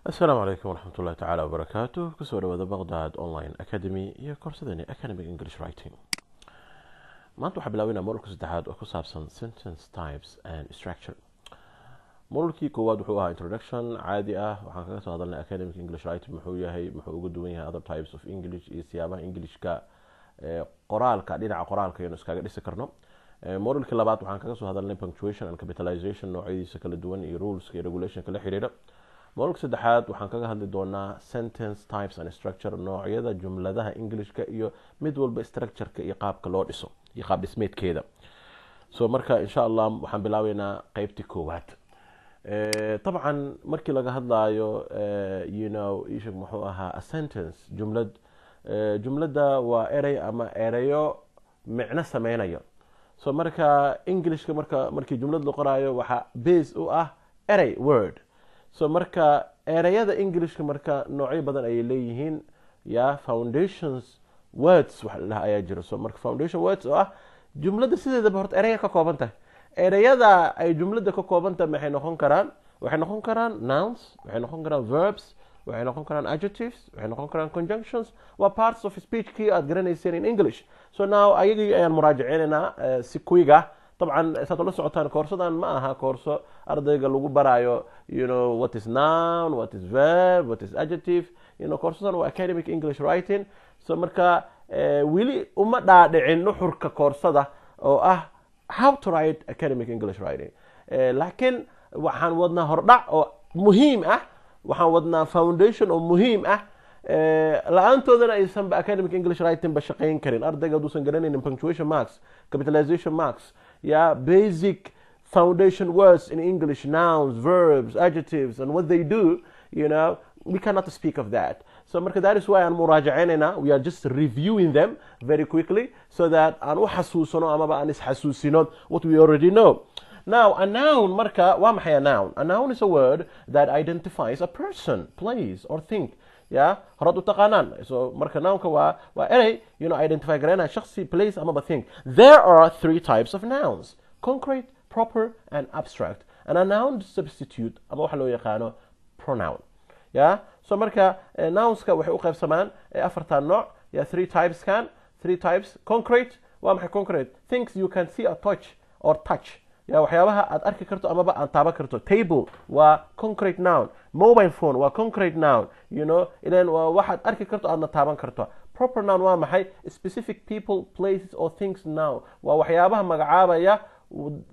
Asalaamu calaykum waraxmat ullahi tacaala wabarakaatu. Kusoo dhawaada Baqhdad Online Academy iyo koorsadani Academic English Writing. Maanta waxaa bilaabinaa modulka saddexaad oo ku saabsan sentence types and structure. Modulkii koowaad wuxuu ahaa introduction caadi ah. Waxaan kaga soo hadalnay academic English writing muxuu yahay, muxuu uga duwan yahay other types of English, iyo siyaabaha Englishka qoraalka, dhinaca qoraalka aynu iskaga dhisi karno. Modulkii labaad waxaan kaga soo hadalnay punctuation and capitalization, noocyadiisa kala duwan iyo ruleska iyo regulationka la xiriira. Modulka saddexaad waxaan kaga hadli doonaa sentence types and structure, noocyada jumladaha Englishka iyo mid walba structureka iyo qaabka loo dhiso iyo qaab dhismeedkeeda. So marka, insha Allah, waxaan bilaabeynaa qeybtii koowaad. Dabcan markii laga hadlaayo isheg muxuu ahaa a sentence, jumlad, jumladda waa erey ama ereyo micno sameynayo. So marka Englishka markii jumlad la qoraayo, waxaa base u ah erey, word. So marka ereyada Englishka marka noocyo badan ayay leeyihiin. Ya foundations words waxa la dhaha ayaa jira. So marka foundation words oo ah jumladda sideedaba horta ereya ka kooban tahay. Ereyada ay jumladda ka kooban tahay maxay noqon karaan? Waxay noqon karaan nouns, waxay noqon karaan verbs, waxay noqon karaan adjectives, waxay noqon karaan conjunctions. Waa parts of speechkii aad garanayseen in English. So now ayagii ayaan muraajaceynaynaa si quick ah. Dabcan saad ula socotaan, koorsadan ma aha koorso ardayga lagu baraayo what is noun, what is verb, what is adjective. Koorsadan waa academic English writing. So marka weli uma dhaadhicin nuxurka koorsada oo ah how to write academic English writing, laakiin waxaan wadnaa hordhac oo muhiim ah, waxaan wadnaa foundation oo muhiim ah. La-aantoodana aysanba academic English writing ba shaqayn karin. Ardayga hadduusan garanaynin punctuation marks, capitalization marks, ya basic foundation words in English, nouns, verbs, adjectives and what they do, we cannot speak of that. So marka that is why aan muraajaceynayna. We are just reviewing them very quickly so that aan u xasuusano amaba aan isxasuusino what we already know. Now, a noun marka waa maxay a noun? A noun is a word that identifies a person, place or thing. Ya horaad u taqaanaan. So marka nounka waa erey identify garanaya shakhsi, place amaba thing. There are three types of nouns: concrete, proper and abstract, and a noun substitute ama waxa loo yaqaano pronoun. Ya so marka nounska waxay u qaybsamaan afartan nooc, ya three types kan, three types. Concrete waa maxay? Concrete, things you can see or touch, ya waxyaabaha aad arki karto amaba aad taaban karto. Table waa concrete noun, mobile phone waa concrete noun, ilan waa waxaad arki karto, aadna taaban karto. Proper noun waa maxay? Specific people, places or things noun. Waa waxyaabaha magacaabaya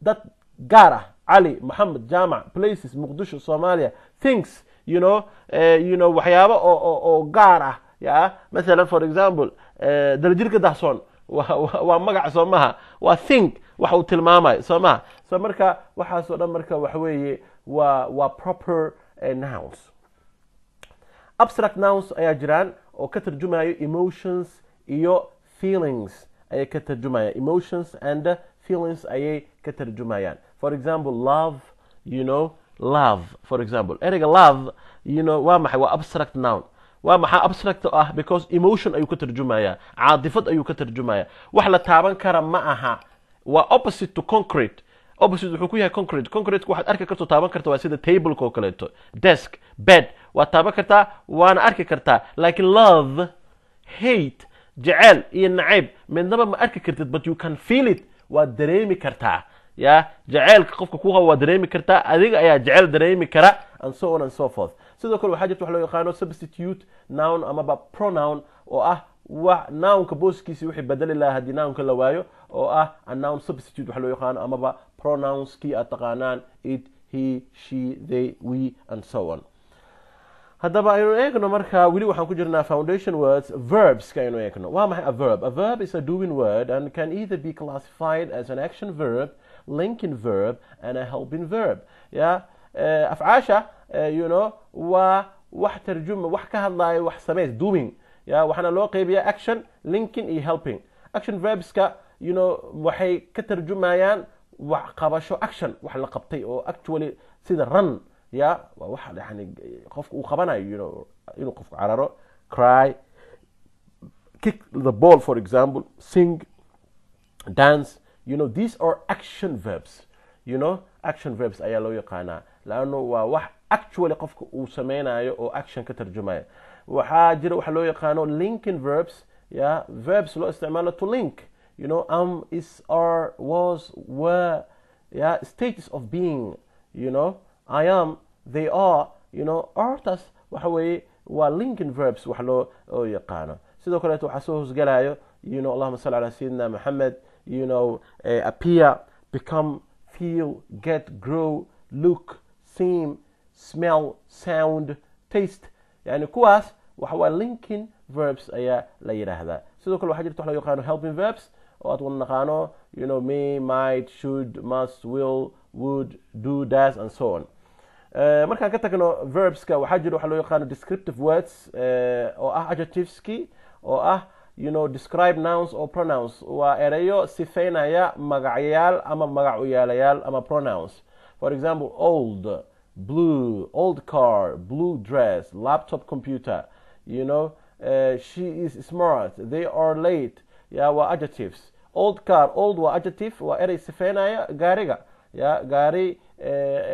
dad gaar ah: Cali, Maxamed, Jaamac, places Muqdisho, Soomaaliya, things waxyaabo oo gaar ah. Ya mathalan, for example, Daljirka Dahsoon waa magac, soo maha? Waa thing waxa uu tilmaamayo, soo maha? So marka waxaasoo dhan marka waxa weeye waa proper nouns. Abstract nouns ayaa jiraan oo ka tarjumayo emotions iyo feelings ayay ka tarjumayaan. Emotions and feelings ayay ka tarjumayaan. For example, love, love, for example, ereyga love waa maxay? Waa abstract noun. Waa maxaa abstract ah? Because emotion ayuu ka tarjumayaa, caadifad ayuu ka tarjumaya, wax la taaban kara ma aha. Waa opposite to concrete. Opposite wuxuu ku yahay concrete. Concrete waxaad arki karto, taaban karta, waa sida tableka oo kaleeto, desk, bed, waad taaban kartaa waana arki kartaa. Laakiin love, hate, jecel iyo nacayb, midnaba ma arki kartid, but you can feel it, waad dareemi kartaa. Ya jaceylka qofka ku qabo waad dareemi kartaa, adiga ayaa jecel dareemi kara, and so on and so forth. Sidoo kale waxaa jirta wax loo yaqaano substitute noun amaba pronoun, oo ah wax nounka booskiisi wixii bedeli lahaa haddii nounka la waayo, oo ah a noun substitute waxa loo yaqaano amaba pronounskii aad taqaanaan: it, he, she, they, we and so on. Haddaba aynu eegno marka, weli waxaan ku jirnaa foundation words, verbska aynu eegno. Waa maxay a verb? A verb is a doing word and can either be classified as an action verb, linking verb and a helping verb. Ya afcaasha waa wax tarjuma, wax ka hadlayo wax samays, doing. Ya waxaana loo qeybiyaa action, linking iyo helping. Action verbska waxay ka tarjumayaan wax qabasho, action, wax la qabtay oo actually, sida run, ya waa wax yani qofka uu qabanayo, inuu qofku cararo, cry, kick the ball, for example, sing, dance, these are action verbs. Action verbs ayaa loo yaqaanaa. Laanno waa wax actually qofka uu sameynayo oo action ka tarjumaya. Waxaa jira waxa loo yaqaano linking verbs, ya, verbs loo isticmaalo to link, am, is, are, was, were, yeah, states of being, I am, they are, artas waxa weeye waa linking verbs wax loo oo yaqaano. Sidoo kaleeto waxaa soo hosgalayo, Allahuma salli ala sayidina Maxamed, appear, become, feel, get, grow, look, seem, smell, sound, taste. Yani kuwaas waxa waa linking verbs ayaa la yidhaahdaa. Sidoo kale waxaa jirta wax loo yaqaano helping verbs oo aad wada naqaano, may, might, should, must, will, would, do, does and so on. Markaan ka tagno verbska, waxaa jira waxa loo yaqaano descriptive words oo ah adjectiveski oo ah describe nouns or pronouns. Waa erayo sifeynaya magacyaal ama magac uyaalayaal ama pronouns. For example, old, blue, old car, blue dress, laptop computer, she is smart, they are late. Ya, waa adjectives. Old car, old waa adjective, waa erey sifeynaya gaariga, ya, gaari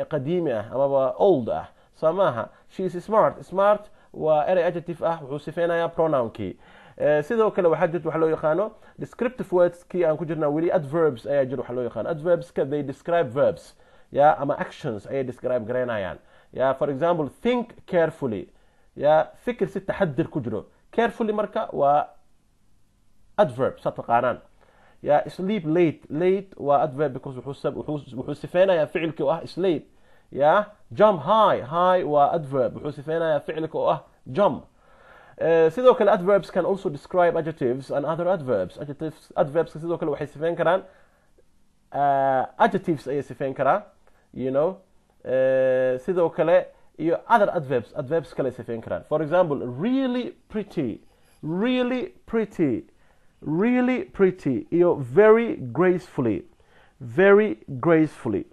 qadiimi ah amaba old ah, soo maaha? She is smart. Smart waa erey adjective ah, wuxuu sifeynayaa pronounkii. Sidoo kale waxaa jirta waxa loo yaqaano descriptive words kii aan ku jirnaa weli. Adverbs ayaa jira waxa loo yaqaano. Adverbska, they describe verbs, ya, ama actions ayay describe garaynayaan. Ya, for example, think carefully, ya, fikir si taxadir ku jiro. Carefully marka waa adverb, sa taqaanaan. Ya, sleep late. Late waa adverb because wuxuu sifeynayaa ficilkii oo ah sleep. Ya, jump high. High waa adverb, wuxuu sifeynayaa ficilka oo ah jump. Sidoo kale adverbs can also describe adjectives and other adverbs. Adjectives, adverbska sidoo kale waxay sifeyn karaan adjectives ayay sifeyn karaan, sidoo kale iyo other adverbs, adverbs kale sifeyn karaan. For example, really pretty, really pretty, really pretty iyo very gracefully, very gracefully.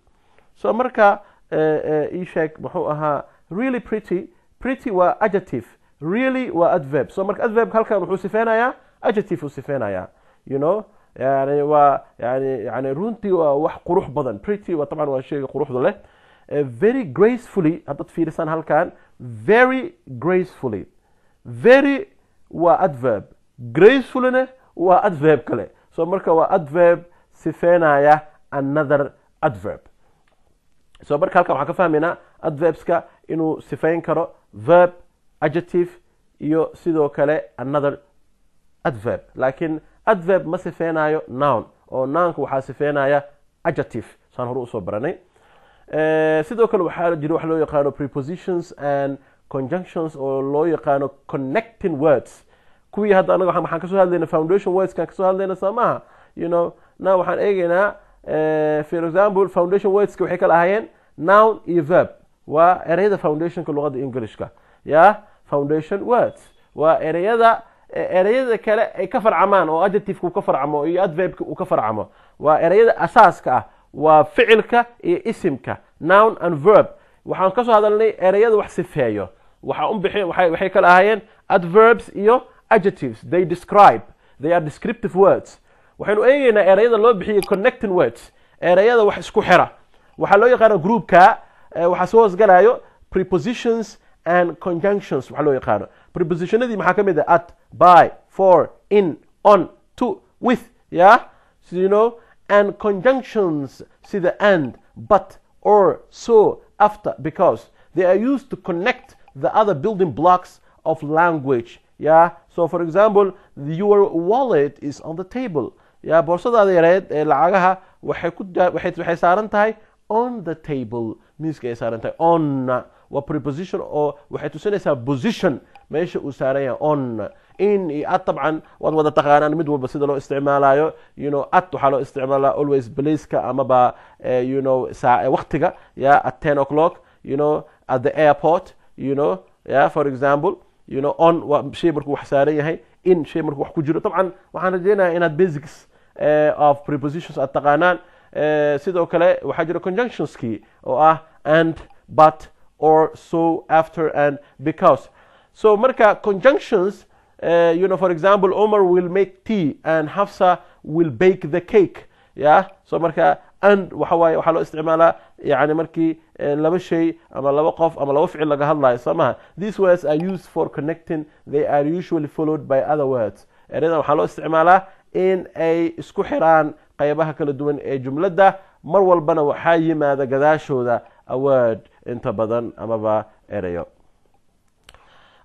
So marka ii sheeg muxuu ahaa really pretty? Pretty waa adjective, really waa adverb. So marka adverb halkan wuxuu sifeynayaa adjective uu sifeynayaa, yani waa yani runtii waa wax qurux badan. Pretty waa طبعا waa shayga quruxda leh. Very gracefully, haddaad fiirisaan halkan, very gracefully, very waa adverb, gracefullyna waa adverb kale. So marka waa adverb sifeynaya another adverb. So marka halkan waxaan ka fahmaynaa adverbska inuu sifeyn karo verb, adjective iyo sidoo kale another adverb, laakiin adverb ma sifeynayo noun, oo nounka waxaa sifeynaya adjective, saan hore usoo baranay. Sidoo kale waxaa jira wax loo yaqaano prepositions and conjunctions oo loo yaqaano connecting words. Kuwii hadda anaga waxaan kasoo hadlayna foundation words kan kasoo hadlayna, soo maaha? Now waxaan eegaynaa, for example, foundation wordska waxay kala ahaayeen noun iyo verb. Waa ereyada foundationka luqadda Englishka. Ya, foundation words waa ereyada kale ay ka farcamaan oo adjectiveka uu ka farcamo iyo adverbka uu ka farcamo. Waa ereyada asaaska ah, waa ficilka iyo isimka, noun and verb. Waxaan kasoo hadalnay ereyada wax sifeeyo. Waxa un bixi waxay kala ahaayeen adverbs iyo adjectives. They describe, they are descriptive words. Waxaynu eegaynaa ereyada loo bixiyey connecting words, ereyada wax isku xira. Waxaa loo yaqaana groupka waxaa soo hoosgalayo prepositions and conjunctions. Waxaa loo yaqaano prepositionadii maxaa ka mid ah? At, by, for, in, on, to, with, yeah, so and conjunctions sida and, but, or, so, after, because. They are used to connect the other building blocks of language. Yeah, so for example, your wallet is on the table. Yeah, boorsadaada yareed ee lacagaha waxay ku waxay saaran tahay on the table, miiska ay saaran tahay. On waa preposition oo waxay tusinaysaa position, meesha uu saaran yahay. On, in iyo at dabcan waad wada taqaanaan mid walba sida loo isticmaalayo. At waxaa loo isticmaalaa always placeka amaba waqtiga. Yeah, at 10 o'clock, at the airport, yeah, for example. On waa shay markuu wax saaran yahay, in shay markuu wax ku jiro. Dabcan waxaan rajeynayaa inaad basics of prepositions aad taqaanaan. Sidoo kale waxaa jira conjunctionskii oo ah and, but, or, so, after and because. So marka conjunctions, for example, Omar will make tea and Hafsa will bake the cake. Yeah, so marka And waxa waaye waxaa loo isticmaalaa yani markii laba shay ama laba qof ama laba ficil laga hadlayo, soo maha? These words are used for connecting. They are usually followed by other words. Erayadan waxaa loo isticmaalaa in ay isku xiraan qaybaha kala duwan ee jumladda. Mar walbana waxaa yimaada gadaashooda a word inta badan amaba erayo.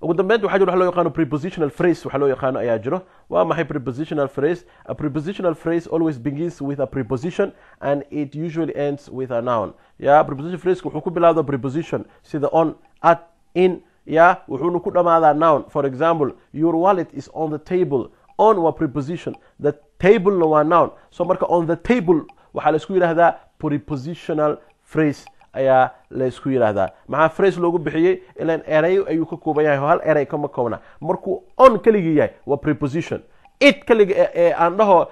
Ugu dambeynta, waxaa jiro waxa loo yaqaano prepositional phrase. Waxa loo yaqaano ayaa jiro. Waa maxay prepositional phrase? A prepositional phrase always begins with a preposition and it usually ends with a noun. Ya, preposition phrase wuxuu ku bilaabdaa preposition sida on, at, in, ya, wuxuuna ku dhamaadaa noun. For example, "Your wallet is on the table." On waa preposition, the table waa noun. So marka on the table waxaa la isku yidhaahdaa prepositional phrase ayaa la isku yidhaahdaa. Maxaa phrase loogu bixiyey? Ilan erayo ayuu ka kooban yahay oo hal erey kama koobna. Markuu on keligii yahay waa preposition, it keligi aan dhaho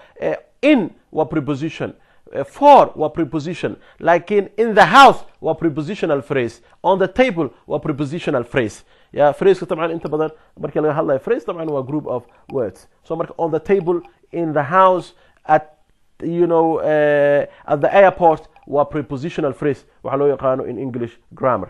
in waa preposition, for waa preposition, laakiin in the house waa prepositional phrase, on the table waa prepositional phrase. Ya, phraseka dabcan inta badan markii laga hadlayo phrase, dabcan waa group of words. So marka on the table, in the house, at you know at the airport waa prepositional phrase waxaa loo yaqaano in English grammar.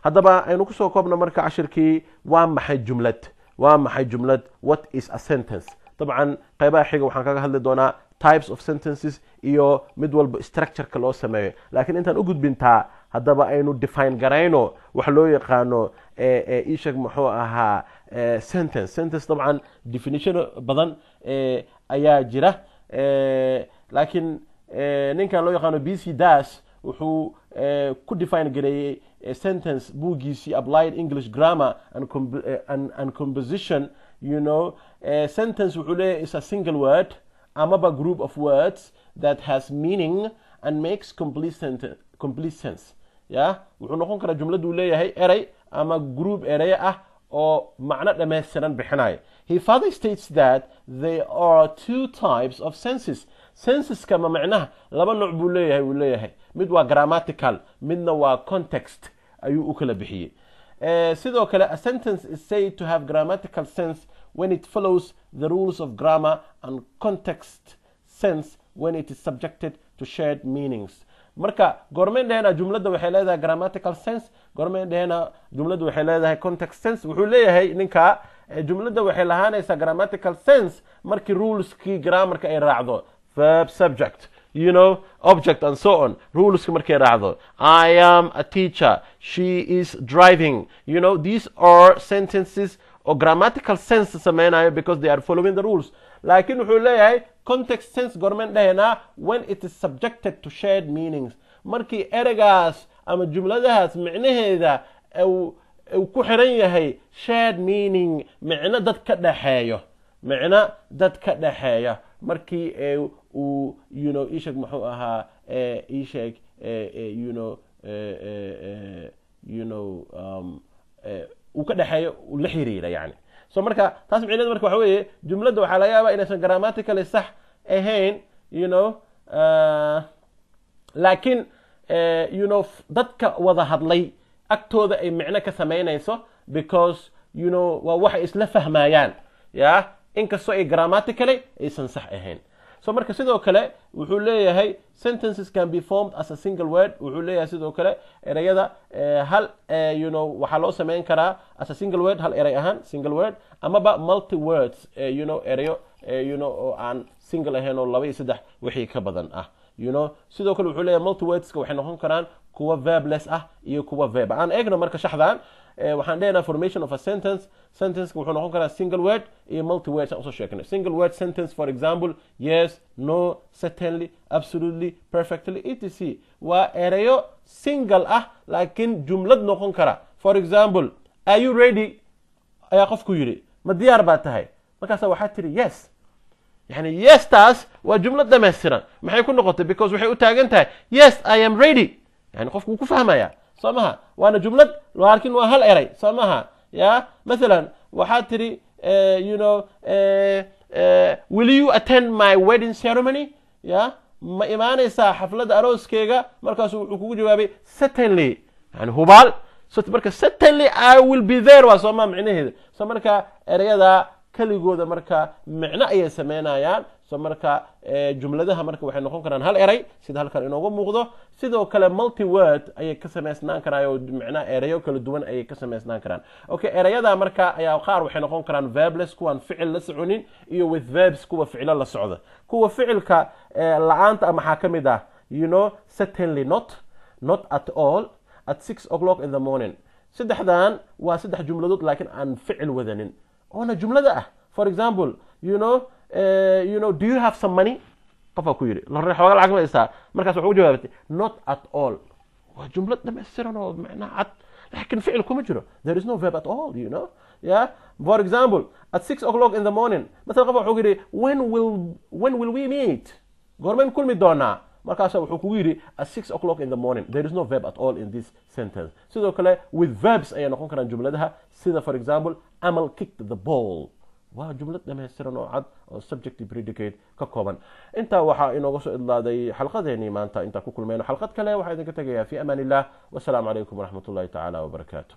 Haddaba aynu kusoo koobno marka cashirkii. Waa maxay jumlad? Waa maxay jumlad? What is a sentence? Dabcan qaybaha xiga waxaan kaga hadli doonaa types of sentences iyo mid walba structureka loo sameeyo. Laakiin intaan u gudbintaa, haddaba aynu define garayno waxa loo yaqaano isheg muxuu ahaa sentence. Sentence dabcan definition badan ayaa jira, laakiin ninkan loo yaqaano B C Das wuxuu ku define gareeyey sentence buuggiisii Applied English Grammar and Composition. Sentence wuxuu leeyahay is a single word amaba group of words that has meaning and makes complete sentence, complete sense. Ya, wuxuu noqon karaa jumladuu leeyahay erey ama group erey ah oo macno dhammaystiran bixinaya. He further states that there are two types of senses. Senseska ma macnaha laba nooc buu leeyahay. Uu leeyahay mid waa grammatical, midna waa context ayuu u kala bixiyey. Sidoo kale, a sentence is said to have grammatical sense when it follows the rules of grammar, and context sense when it is subjected to shared meanings. Marka goormeen dhehena jumladda waxay leedahay grammatical sense? Goormeen dhehena jumladda waxay leedahay context sense? Wuxuu leeyahay ninka jumladda waxay lahaanaysaa grammatical sense markii ruleskii grammarka ay raacdo: verb, subject, object and so on. Ruleska markay raacdo, "I am a teacher," "She is driving," these are sentences oo grammatical sense sameynayo because they are following the rules. Laakiin wuxuu leeyahay context sense goormeen dhahaynaa? When it is subjected to shared meanings, markii ereygaas ama jumladahaas micnaheeda uu ku xiran yahay shared meaning, micno dad ka dhexeeyo, micno dad ka dhexeeya markii uu isheg muxuu ahaa isheg uu ka dhexeeyo, uu la xiriira yani. So marka taas micnaheedu marka waxa weeye jumladda waxaa laga yaabaa inaysan grammatically sax ahayn, laakiin dadka wada hadlay agtooda ay micno ka samaynayso because waa waxay isla fahmayaan, ya, inkastoo ay grammatically aysan sax ahayn. So marka sidoo kale wuxuu leeyahay sentences can be formed as a single word. Wuxuu leeyahay sidoo kale ereyada hal waxaa loo sameyn karaa as a single word, hal erey ahaan, single word, amaba multi words, ereyo oo aan single ahayn oo laba iyo saddex wixii ka badan ah. Sidoo kale wuxuu leeyahay multi wordska waxay noqon karaan kuwa verbless ah iyo kuwa verb. Aan eegno marka shaxdan. Waxaan dhehnaa formation of a sentence. Sentenceka wuxuu noqon karaa single word iyo multi words aan usoo sheegnay. Single word sentence, for example, yes, no, certainly, absolutely, perfectly, etc., waa ereyo single ah laakiin jumlad noqon kara. For example, "Are you ready?" ayaa qofku yidhi, ma diyaar baa tahay? Markaasa waxaad tiri "Yes." Yani yes taas waa jumlad dhammaystiran. Maxay ku noqotay? Because waxay u taagan tahay "Yes, I am ready." Yani qofku wuu ku fahmaya, soo maha? Waana jumlad laakiin waa hal eray, soo maha? Ya, mathalan waxaad tiri "Will you attend my wedding ceremony?" Ya, ma imaanaysaa xafladda arooskeyga? Markaasuu wuxuu kugu jawaabay "Certainly," yani hubaal. So marka "Certainly I will be there" waa, soo ma micnaheeda? So marka ereyada Keligooda marka micno ayay sameynayaan. So marka jumladaha marka waxay noqon karaan hal eray, sida halkan inooga muuqdo. Sidoo kale multi word ayay ka samaysnaan karaan, oo micnaha erayo kala duwan ayay ka samaysnaan karaan. Okay, erayada marka ayaa qaar waxay noqon karaan verbless, kuwaan ficil la soconin, iyo with verbs, kuwa ficilo la socda. Kuwa ficilka la-aanta maxaa ka mid ah? Certainly not, not at all, at 6 o'clock in the morning. Saddexdan waa saddex jumladood laakiin aan ficil wadanin oona jumlada ah. For example, "Do you have some money?" Qofaa ku yidhi, "Lore, xooga lacag ma haystaa?" Markaas wuxuu u jawaabatay, "Not at all." Waa jumlad dhammaystiran oo macnaha cad, laakiin ficil kuma jiro. There is no verb at all. Yeah, for example, at 6 o'clock in the morning. Masalan, qof wuxuu yidhi, When will we meet?" Goormayn kulmi doonaa? Markaasa wuxuu kugu yidhi, "At 6 o'clock in the morning." There is no verb at all in this sentence. Sidoo kale with verbs ayay noqon karaan jumladaha, sida for example, "Amal kicked the ball." Waa jumlad dhammaystiran oo cad oo subject, predicate ka kooban. Intaa waxaa inooga soo idlaaday xalqadeenii maanta. Intaa ku kulmayno xalqad kale, waxaa idinka tegayaa fi amaan illah. Wasalaamu calaykum waraxmat ullahi tacaala wabarakaatu.